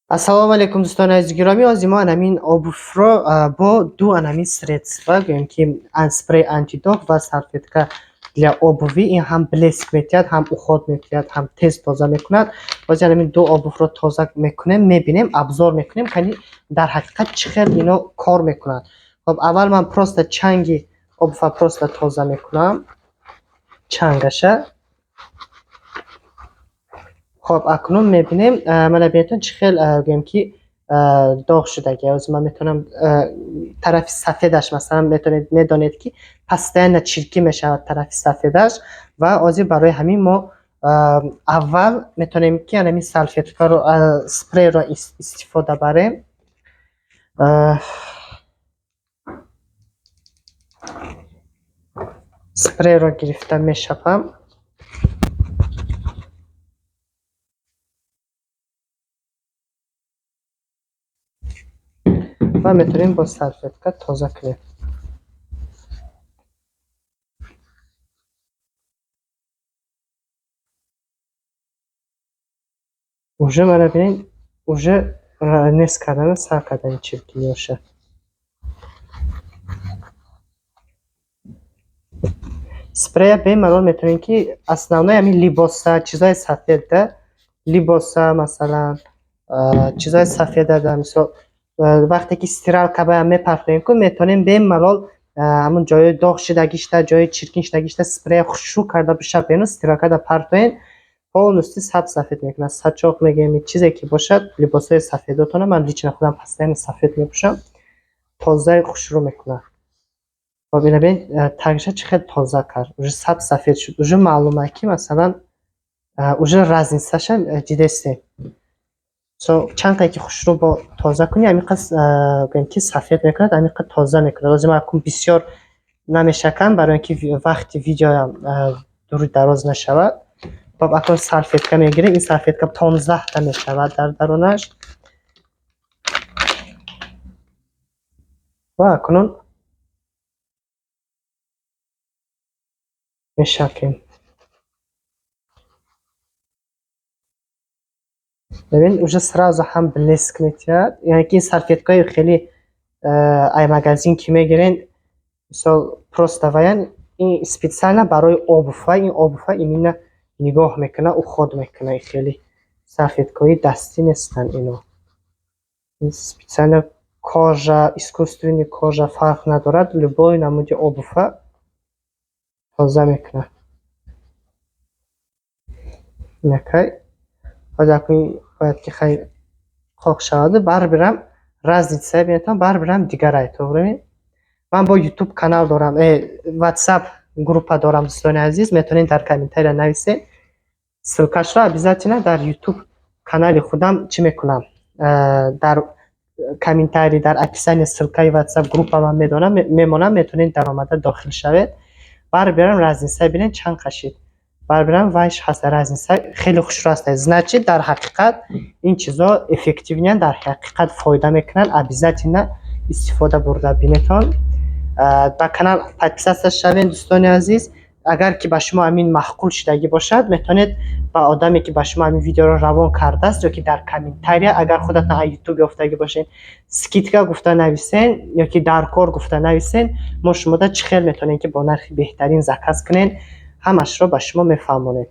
Ассалому алайкум, дӯстони азизи гиромӣ. Ҳозир мо анамин обувьро бо ду анамин средства, гӯем ки спрей антидог ва салфетка для обуви. Ин ҳам блеск метиҳад, ҳам уход метиҳад, ҳам тез тоза мекунад. Ҳозир анамин ду обувьро тоза мекунем, мебинем, обзор мекунем, кани дар ҳақиқат чӣ хел ино кор мекунад. Хоб, аввал ман просто чанги обувьа просто тоза мекунам, чангаша. Хоб, акнун мебинем, мана бинедтон, чӣ хел, гӯем ки, доғ шудагӣ. Ҳозир ман метавонам тарафи сафедаш, масалан, метавонед, медонед ки постоянно чиркӣ мешавад тарафи сафедаш, ва ҳозир барои ҳамин мо аввал метавонем ки анамин салфеткаро, спрейро истифода барем. Спрейро гирифта мешапам ва метавонем бо салфетка тоза кунем. Уже мана бинед, уже нест кардана сар кардани чиркиниёша. Спрея бемалол метавонем ки основной ҳамин либоса, чизои сафеда, либоса, масалан, чизои сафеда, мисол, вақте ки стиралка баям мепартоем ку, метавонем бемалол ҳамун ҷои доғ шидагишта, ҷои чиркин шидагишта спрея хушрӯ карда бишапену стиралкада партоем, полностью саб сафед мекунад. Сачоқ мегӯем, чизе ки бошад, либосҳои сафедотона, ман лично худам постоянно сафед мепӯшам, тозаи хушрӯ мекунад. Хоб, ина бинед, тагша чӣ хел тоза кард, уже саб сафед шуд. Уже маълума ки, масалан, уже разницаша дидестем. Чанд қадр ки хушрӯ бо тоза кунӣ, ҳамин қадр, гӯем ки, сафед мекунад, ҳамин қадр тоза мекунад. Ҳозир ман акун бисёр намешакам, барои ин ки вақти видеоям дуру дароз нашавад. Хоб, акнун салфетка мегирем. Ин салфетка 15та мешавад дар дарунаш ва акнун мешакем. Бибин, уже сразу ҳам блеск метиҳад. Яъне ки ин салфеткаи хеле ай магазин ки мегирен, мисол, просто ваян, ин специально барои обувь, ин обувь именно нигоҳ мекунад, уход мекунад. Ин хеле салфеткаҳои дастӣ нестанд ино. Ин специально кожа, искусственный кожа, фарқ надорад, любой намуди обувьа тоза мекунад. Инакай ҳозир акун бояд ки хай қоқ шаваду барбирам, разница бинетам, барбирам дигарай, тоғри. Ман бо Ютуб канал дорам, Ватсап группа дорам, дӯстони азиз, метавонед дар комментария нависед. Ссылкашро обязательно дар Ютуб канали худам чӣ мекунам, дар комментарий, дар описание ссылкаи Ватсап группа ман медонам, мемонам, метавонед даромада дохил шавед. Барбирам, разница бинед чанд қашид. Барбирам, вайш ҳаст, разница хеле хушрӯ аст. Значит, дар ҳақиқат ин чизо эффективныянд, дар ҳақиқат фоида мекунанд. Обязательно истифода бурда бинетон. Ба канал подписаться шавед, дӯстони азиз. Агар ки ба шумо ҳамин маъқул шудагӣ бошад, метавонед ба одаме ки ба шумо ҳамин видеоро равон кардааст ё ки дар комментария, агар худатон аз Ютуб ёфтагӣ бошед, скидка гуфта нависен ё ки дар кор гуфта нависен, мо шумода чӣ хел метавонем ки бо нархи беҳтарин заказ кунем, ҳамашро ба шумо мефаҳмонем.